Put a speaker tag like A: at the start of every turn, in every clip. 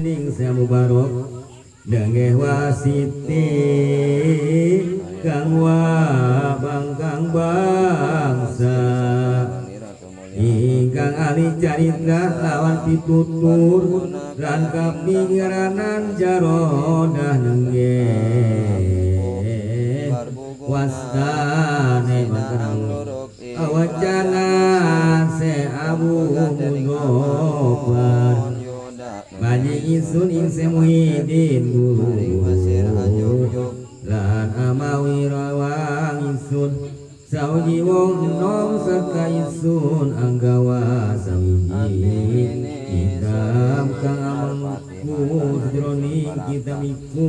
A: Ning Mubarok dengeh wasiti kang wabang kang bangsa ingkang ahli carita lawan pitutur lan kapingiranan jarodah nenggeh wastane mangkana awacana se Abu Mudofar Banyi isun ing se Muhyiddin guru lan amawi rawang isun sauji wong nom serta isun anggawa sawiji kitab kang amengku jroning kitab iku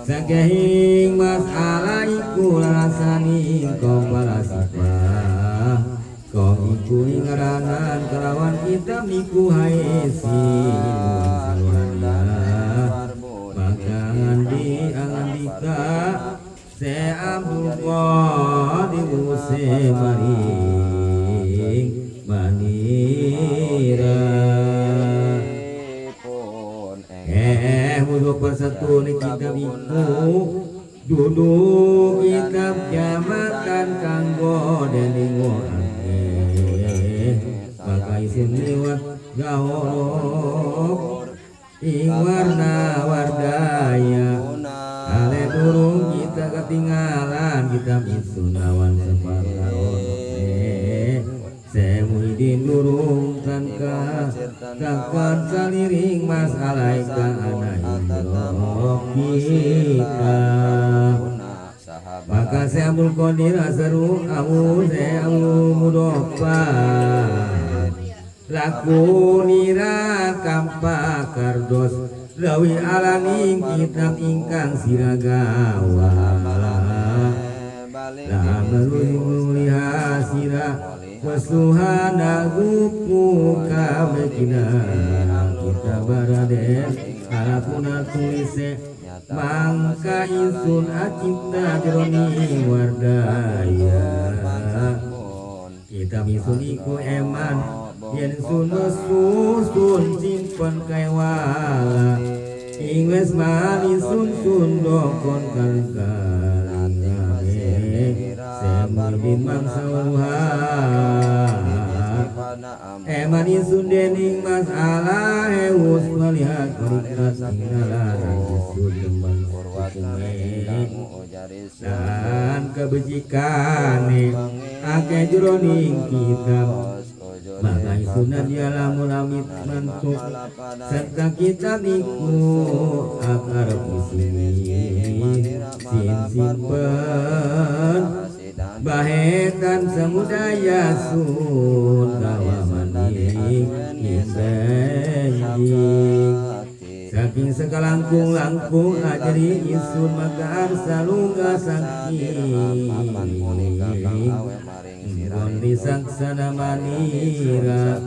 A: sakehing masalah iku rasani kong palasipah kong iku ingaranan kelawan kitab iku hae sin maka ngandi angandika se Abdul Qadir se maring manira musuh persatu ni kitab iku duduk kitab jamatan kanggo dening wong akeh maka isin liwat gaorok ing warna wardaya ale durung kita ketinggalan kitab isun awan separon se Muhyiddin durung tanka takon saliring masalah kang ana ing kitab maka se Abdul Qadir asaru Abu se Abu Mudofar laku nira kampa kardos rawi alaning kitab ingkang siragawa la meluliha sira wasuhana gupu kamekina kita baraden alapuna tulise mangka insun acipta jroning wardaya kitab isun iku eman yen sun susun simpen kaiwala ing wis mali sun sun dokon kal-kalingane semuidin mangsauha eman isun dening masalah wus melihat melihat tinggalan isun demen hukume dan kebejikane akeh jroning kitab maka isunan dia lamun amit mantuk serta kitab iku akar isini sin simpen bahetan samudaya sun kawamani imbenjing saking sekalangkung-langkung ajri isun maka arsalungga saking Gondi saksana manira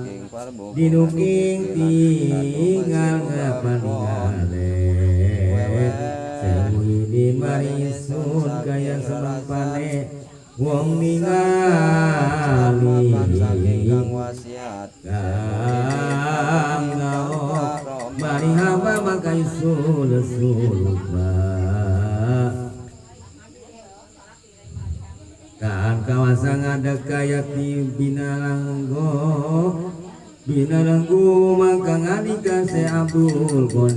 A: dinuking tinggal ngapaningale Semuhidin marisun kaya semampane wong ningali kang ngaok mari hamba maka isun lesulpa Kaan kawasa ngadeg kaya ti binalanggo binalanggu maka ngadika se Abdul Qadir.